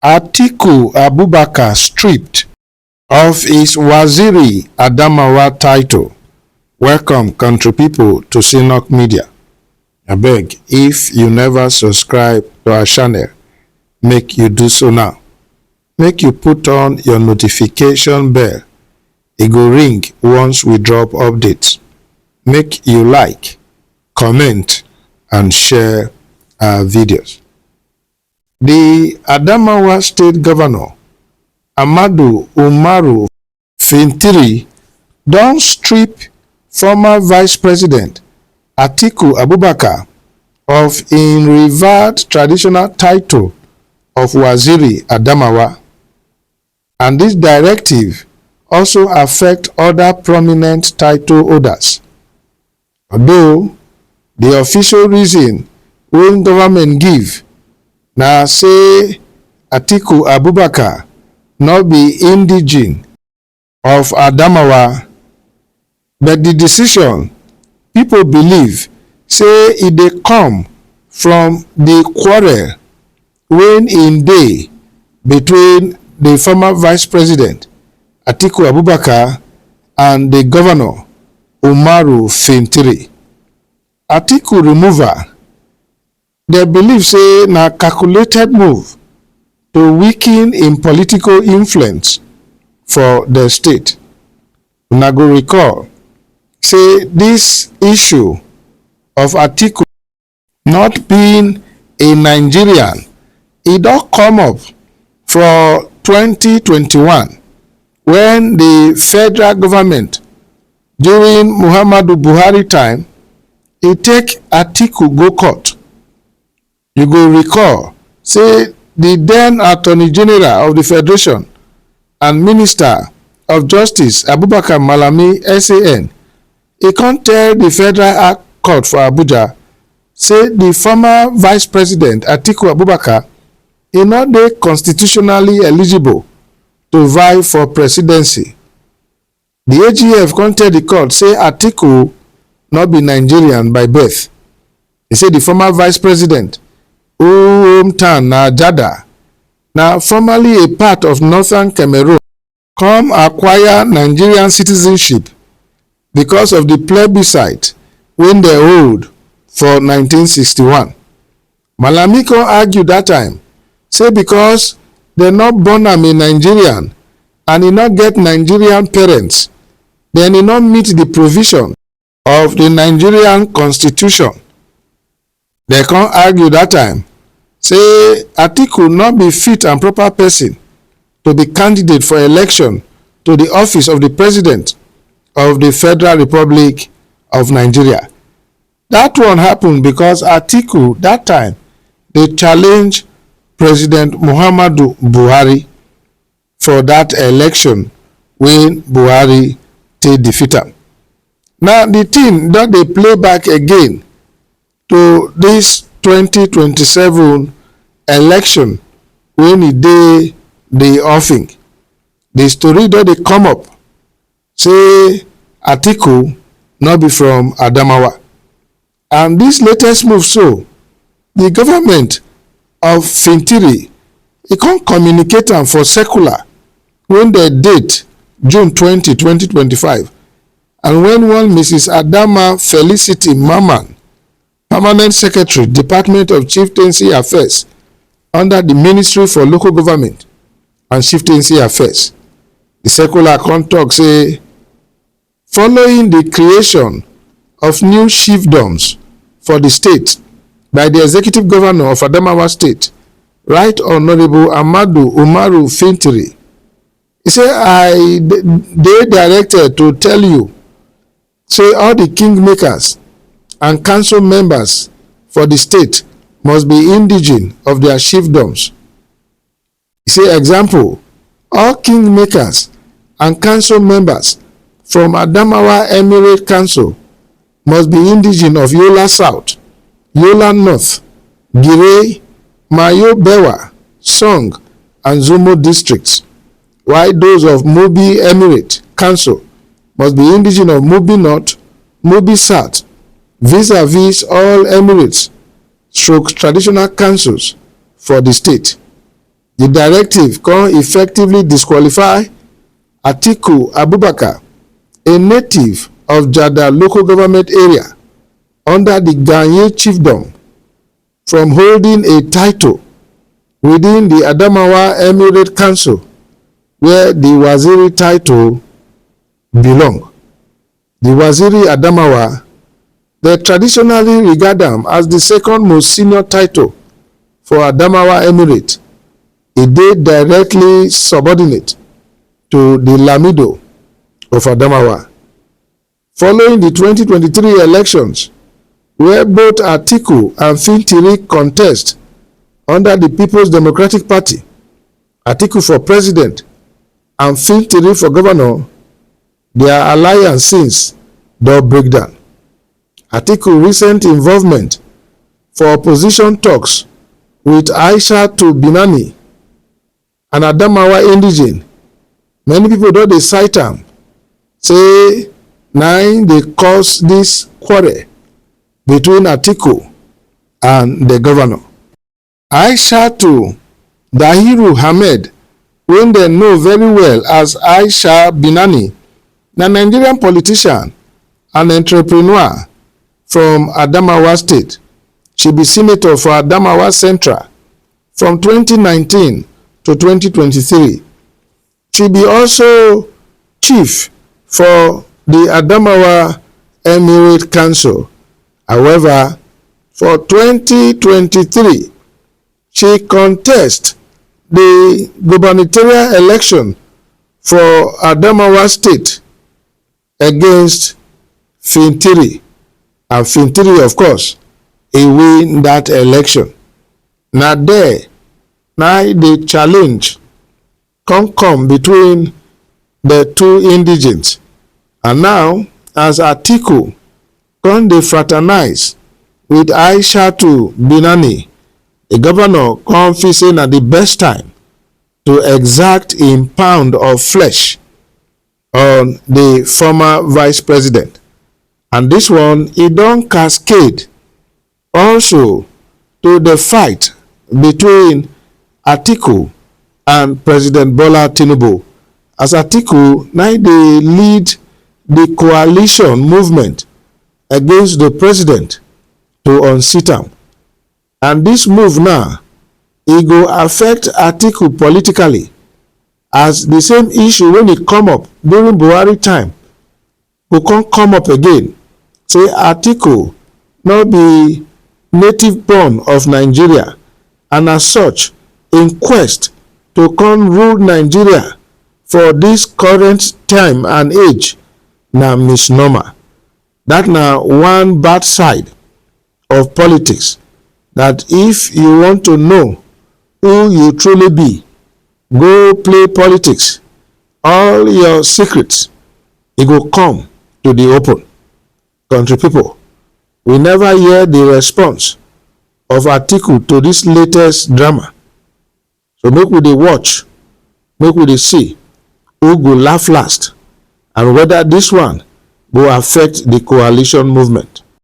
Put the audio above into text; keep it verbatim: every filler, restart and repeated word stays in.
Atiku Abubakar stripped of his Waziri Adamawa title. Welcome, country people, to Synok Media. Abeg, if you never subscribe to our channel, make you do so now. Make you put on your notification bell. E go ring once we drop updates. Make you like, comment, and share our videos. The Adamawa State Governor, Ahmadu Umaru Fintiri, don strip former Vice President Atiku Abubakar of im revered traditional title of Waziri Adamawa, and this directive also affect other prominent title holders. Although the official reason wey government give na say Atiku Abubakar no be indigene of Adamawa, but the decision, people believe say e dey come from the quarrel wey e dey between the former Vice President Atiku Abubakar and the Governor Umaru Fintiri. Atiku removal, dem believe say na calculated move to weaken im political influence for the state. Una go recall say this issue of Atiku not being a Nigerian, e don come up for twenty twenty-one, when the federal government during Muhammadu Buhari time, e take Atiku go court. You go recall say the then Attorney General of the Federation and Minister of Justice, Abubakar Malami, S A N, e come tell the Federal High Court for Abuja say the former Vice President Atiku Abubakar, e no dey constitutionally eligible to vie for presidency. The A G F come tell the court say Atiku no be Nigerian by birth. E say the former Vice President, who hometown na Ajada, na formerly a part of northern Cameroon, come acquire Nigerian citizenship because of the plebiscite wey dem hold for nineteen sixty-one. Malami come argue that time say because dem no born am a Nigerian and e no get Nigerian parents, then e no meet the provision of the Nigerian constitution. Dem come argue that time say Atiku no be fit and proper person to be candidate for election to the office of the President of the Federal Republic of Nigeria. That one happen because Atiku that time dey challenge President Muhammadu Buhari for that election wey Buhari take defeat am. Now the thing don dey play back again to this twenty twenty-seven election wey e dey the offing. The story don dey come up say Atiku no be from Adamawa. And this latest move so, the government of Fintiri, e come communicate am for circular wey dem date June twenty, twenty twenty-five, and when one Missus Adama Felicity Maman, Permanent Secretary, Department of Chieftaincy Affairs under the Ministry for Local Government and Chieftaincy Affairs. The circular come talk say, following the creation of new chiefdoms for the state by the executive governor of Adamawa State, Right Honorable Ahmadu Umaru Fintiri, e say, I d-, dey directed to tell you say all the kingmakers and council members for the state must be indigene of their chiefdoms. E say, example, all kingmakers and council members from Adamawa Emirate Council must be indigene of Yola South, Yola North, Gire, Mayo Bewa, Song, and Zumo districts, while those of Mubi Emirate Council must be indigene of Mubi North, Mubi South, vis-a-vis all emirates stroke traditional councils for the state. The directive come effectively disqualify Atiku Abubakar, a native of Jada local government area under the Ganye chiefdom, from holding a title within the Adamawa Emirate Council, where the Waziri title belong. The Waziri Adamawa, they traditionally regard am as the second most senior title for Adamawa Emirate. E dey directly subordinate to the Lamido of Adamawa. Following the twenty twenty-three elections, where both Atiku and Fintiri contest under the People's Democratic Party, Atiku for president and Fintiri for governor, their alliance since don break down. Atiku recent involvement for opposition talks with Aishatu Binani, an Adamawa indigene, many people don dey cite am say na im dey cause this quarrel between Atiku and the governor. Aishatu Dahiru Hamed, wey dem know very well as Aisha Binani, na Nigerian politician and entrepreneur from Adamawa State. She be senator for Adamawa Central from twenty nineteen to twenty twenty-three. She be also chief for the Adamawa Emirate Council. However, for twenty twenty-three, she contest the gubernatorial election for Adamawa State against Fintiri, and Fintiri, of course, e win that election. Na there na the challenge come come between the two indigenes. And now, as Atiku come dey fraternize with Aishatu Binani, the governor come feel say na the best time to exact im pound of flesh on the former vice president. And this one, e don cascade also to the fight between Atiku and President Bola Tinubu, as Atiku na dey lead the coalition movement against the president to unseat am. And this move now, e go affect Atiku politically, as the same issue wey e come up during Buhari time go come come up again, say Atiku no be native born of Nigeria, and as such, im quest to come rule Nigeria for this current time and age na misnomer. That na one bad side of politics, that if you want to know who you truly be, go play politics. All your secrets, e go come to the open. Country people, we never hear the response of Atiku to this latest drama. So make we dey watch, make we dey see who go laugh last, and whether this one go affect the coalition movement.